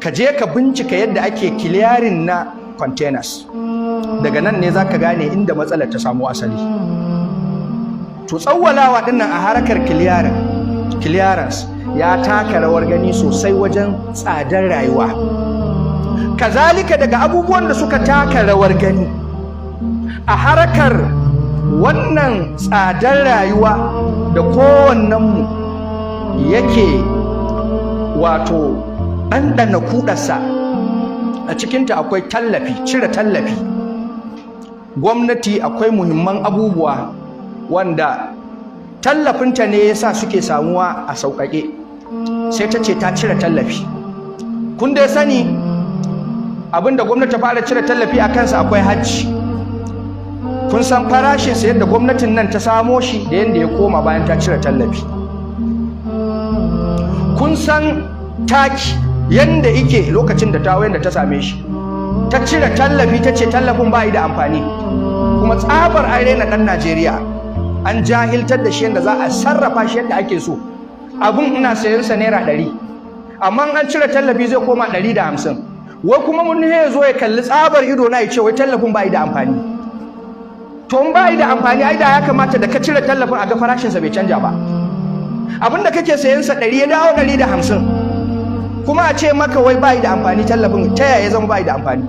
Ka je ka bincika yadda ake clearing na containers. Daga nan ne za ka gane inda matsalar ta samu asali. To, tsawwalawa dinnan a harkar clearance ya taka rawar gani sosai wajen tsadar rayuwa. Kazalika, daga abubuwan da suka taka rawar gani a harkar wannan tsadar rayuwa da kowannenmu yake wato ɗanɗana kuɗarsa a cikinta, akwai tallafi, cire tallafi. Gwamnati akwai muhimman abubuwa wanda tallafinta ne yasa suke samuwa a sauƙaƙe, sai ta ce ta cire tallafi. Kun dai sani, abinda gwamnati ta fara cire tallafi a kansa akwai hajji. Kun san farashinsa, yadda gwamnatin nan ta samo shi da yadda ya koma bayan ta cire tallafi. Kun san taki, yadda ike lokacin da ta da ta same shi, ta cire tallafi, ta ce tallafin ba da amfani. Kuma tsabar an raina ɗan Najeriya, an jahiltar da shi yadda za a sarrafa shi yadda ake so. Abun ina sayan sa ₦100, amma an cire tallafi zai koma 150. Wai kuma mun ya zo ya kalli tsabar ido na ya ce wai tallafin ba da amfani. To, in ba da amfani, ai da ya kamata da ka cire tallafin a ga farashinsa bai canja ba. Abin da kake sayan sa 100 ya dawo 150, kuma a ce maka wai bai da amfani tallafin. Ta yaya ya zama bai da amfani?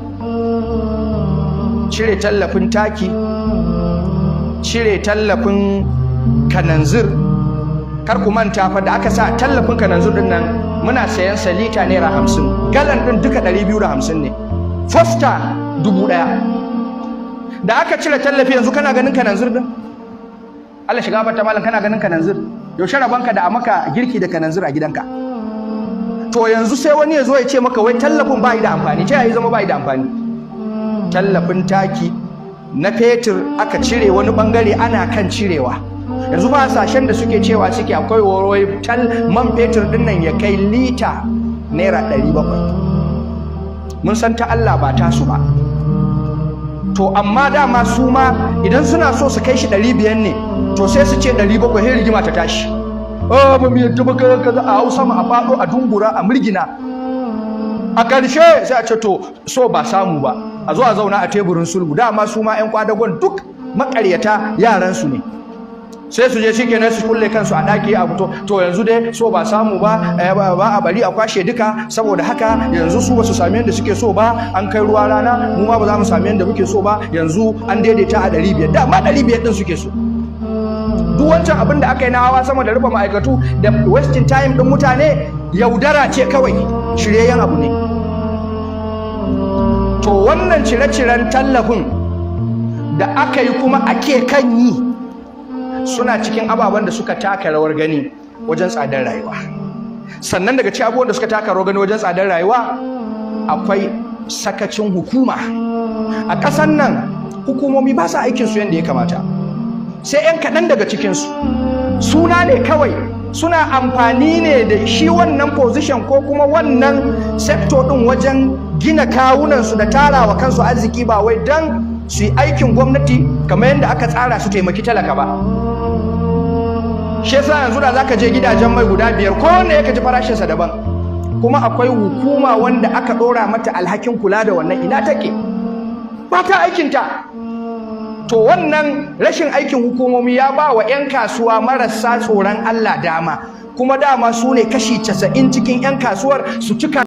Cire tallafin taki, cire tallafin kananzir. Kar ku manta fa, da aka sa tallafin kananzir din nan, muna sayan sa lita ₦50, galan din duka 250 ne, fosta 1000. Da aka cire tallafi, yanzu kana ganin kananzir din? Allah shiga fata malam, kana ganin kananzir? Yaushe rabanka da a maka girki da kananzir a gidanka? To, yanzu sai wani ya zo ya ce maka wai tallafin bai da amfani. Ta yaya zama bai da amfani? Tallafin taki, na fetur aka cire wani bangare, ana kan cirewa. Yanzu ba sashen da suke cewa suke akwai wai tal man fetur din nan ya kai lita ₦700. Mun san ta Allah ba tasu ba. To, amma dama su ma idan suna so su kai shi 500 ne, to sai su ce 700, sai rigima ta tashi. Oh, ba mu yadda ba, kaza, a hausa ma a faɗo, a dungura, a murgina. A ƙarshe sai a ce to, so ba samu ba, a zo a zauna a teburin sulhu. Dama su ma 'yan kwadagon duk maƙaryata yaran su ne. Sai su je, shikenan, su kulle kansu a ɗaki, a fito: "To, yanzu dai so ba samu ba, ba a bari a kwashe duka." Saboda haka yanzu su ba su sami yadda suke so ba, an kai ruwa rana, mu ma ba za mu sami yadda muke so ba. Yanzu an daidaita a 500. Dama 500 ɗin suke so. Duk wancan abin da aka yi na hawa sama da rufe ma'aikatu da wasting time ɗin mutane, yaudara ce kawai, shiryayyen abu ne. To, wannan cire-ciren tallafin da aka yi kuma ake kan yi suna cikin ababen da suka taka rawar gani wajen tsadar rayuwa. Sannan daga cikin abubuwan da suka taka rawar gani wajen tsadar rayuwa akwai sakacin hukuma. A ƙasar nan hukumomi ba sa aikin su yadda ya kamata, sai 'yan kaɗan daga cikinsu. Suna ne kawai, suna amfani ne da shi wannan position ko kuma wannan sector ɗin wajen gina kawunansu da tarawa kansu arziki, ba wai don su yi aikin gwamnati kamar yadda aka tsara su taimaki talaka ba. Shi yasa yanzu da zaka je gidajen mai guda biyar, kowanne ya ji farashinsa daban. Kuma akwai hukuma wanda aka ɗora mata alhakin kula da wannan, ina take? Ba ta aikinta. To, wannan rashin aikin hukumomi ya ba wa 'yan kasuwa marasa tsoron Allah dama, kuma dama su ne kashi 90 cikin 'yan kasuwar su cika.